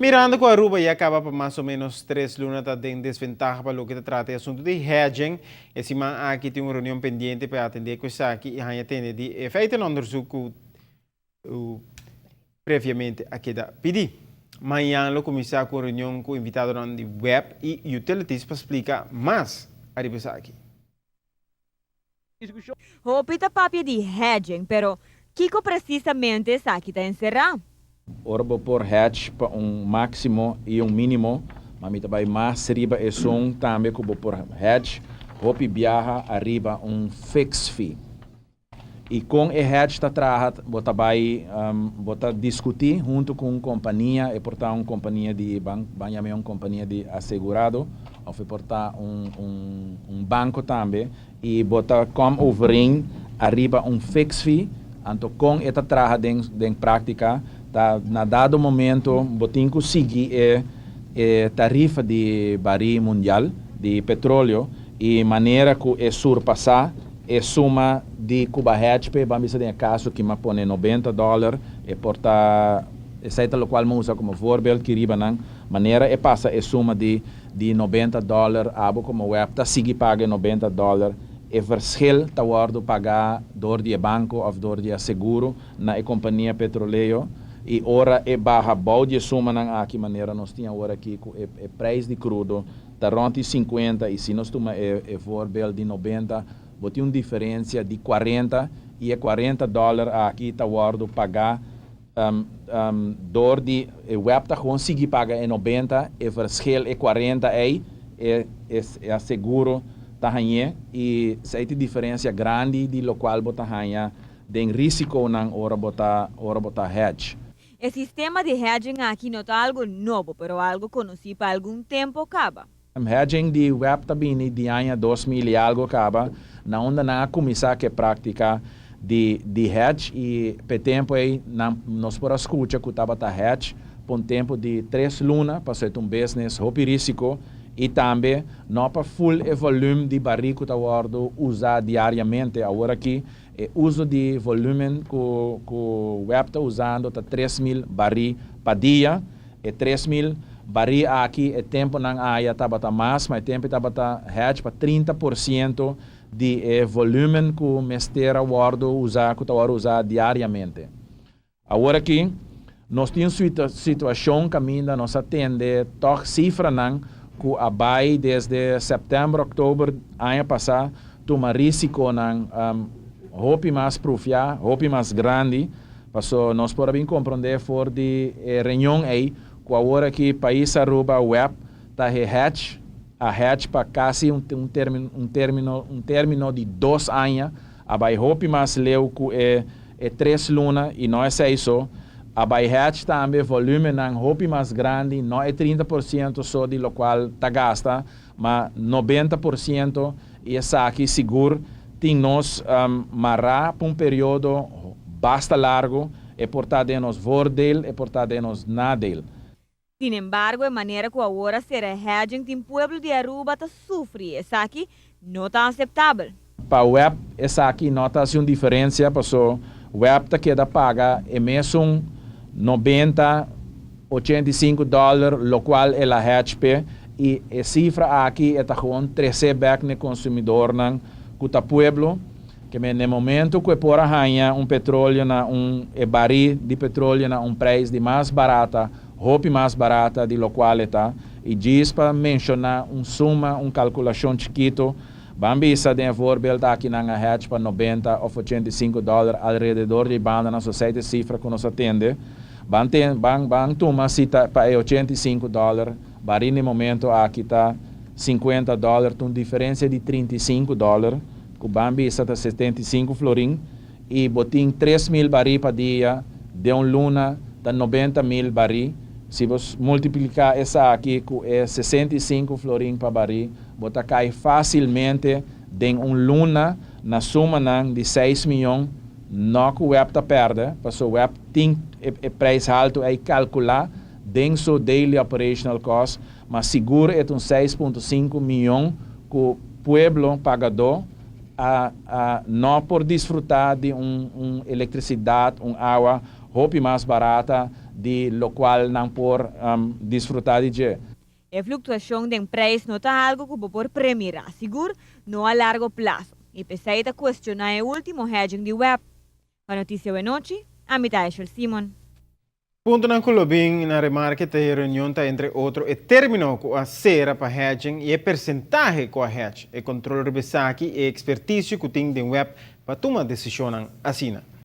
Mirando cu Aruba ya caba pa mas o menos 3 luna ta den desventaha pa loke ta trata e asunto di hedging, e siman aki tin un reunion pendiente pa atende cu esaki y haya tende di e feitenonderzoek cu previamente a keda pidi. Mañan lo cuminsa cu un reunion cu invitado di WEB y utilities pa splica mas ariba esaki. Hopi ta papia di hedging, pero kico precisamente esaki ta encera? Ora bo por hedge pa un maximo y un minimo, mas mi tambe mas riba esun tambe cu bo por hedge, hopi biaha ariba un fixed fee. Y cu e hedge ta traha, bo ta bay bo ta discuti hunto cu un compania, e por ta un compania di banco, un compania di asegurado, of e por ta un banco tambe, y bo ta come overeen ariba un fixed fee, anto con e ta traha den practica, ta na dado momento bo tin cu sigui e tarifa di baril mundial di petroleo y manera cu e surpasa e suma di cu bo a hedge pe, ban bisa den caso cu m'a pone $90, e por ta esey ta locual m'a usa como voorbeeld cu riba nan manera e pasa e suma di $90, abo como WEB ta sigui paga $90, e verschil ta wordo paga door di banco of door di seguro na e compania petroleo. Y ora e baha bou di suma nan aki, manera nos tin awor aki cu e prijs di crudo ta rond 50 y si nos tuma e voorbeeld di 90, bo tin un diferencia di 40 y e $40 aki ta wordo paga door di e WEB ta gewoon sigui paga e 90, e verschil e 40 ey e seguro ta haya y esey ta diferencia grandi di locual bo ta haya den risico nan ora bo ta hedge. E sistema di hedging aki no ta algo nobo, pero algo conoci pa algun tempo caba. Hedging di WEB ta bini di aña 2000 y algo caba, na unda nan a cuminsa cu e practica di hedge y pa tempo ey nos por a scucha cu tabata hedge pa un tempo di 3 luna pa ser un business hopi risico y tambe no pa full e volume di baril cu ta wordo usa diariamente. Awor aki e uso di volumen cu WEB ta usando ta 3 mil baril pa dia. E 3 mil baril aki, e tempo nan aya tabata mas, mas tempo tabata hedge pa 30% di e volumen cu mester a wordo usa, cu ta wordo usa diariamente. Awor aki nos tin un situacion caminda nos a tende toch cifranan cu a bay desde september, october aña pasa tuma risiconan hopi mas profia, hopi mas grandi, paso nos por bin comprende for di reunion ey cu awor aki pais Aruba WEB ta hedge a hedge pa casi un termino di 2 aña, a bay hopi mas leu cu e 3 luna. Y no ta esey, a bay hedge tambe volumen hopi mas grandi, no e 30% so di locual ta gasta, mas 90%, y esaki sigur tin nos mara pa un periodo basta largo y por ta den nos voordeel y por ta den nos nadeel. Sin embargo, e manera cu awor a cera hedging tin pueblo di Aruba ta sufri. Esaki no ta aceptabel. Pa WEB esaki no ta un diferencia, paso WEB ta keda paga e mesun 90, $85, locual el a hedge pe, y e cifra aki ta gewoon trece back na consumidornan cu ta pueblo, cu na momento cu por haya un petroleo na un e baril di petroleo na un prijs di mas barata, hopi mas barata di locual ta. Y djis pa menciona un suma, un calculacion chikito, ban bisa den voorbeeld aki nan a hedge pa 90 of $85 alrededor di banda na society cifra cu nos a tende. Ban tuma si ta pa $85, baril na momento aki ta $50, un diferencia di $35, cu ban bisa ta 75 florin, y bo tin 3 mil baril pa dia, den un luna ta 90 mil baril. Si bo multiplica esaki cu e 65 florin pa baril, bo ta cay facilmente den un luna na suma di 6 miyon, no cu WEB ta perde, paso WEB tin e prijs halto ey calcula den su daily operational cost, mas sigur e un 6.5 miyon cu pueblo pagador a no por disfruta di un electricidad, un awa, hopi mas barata. di loke nan por disfrutá di dje. E fluktuashon di preis no ta algu ku por premirá, sigur no a largo plaso. I p'esei ta kuestioná e último hedging di WEB. Pa Notisia Anochi, ami ta Simon. Puntonan ku lo bin na remarke den e reunion ta, entre otro, e término ku a sera pa hedging i e porsentahe ku a hedge, e kontrol riba esaki i ekspertisio ku tin di WEB pa tuma desishon asina.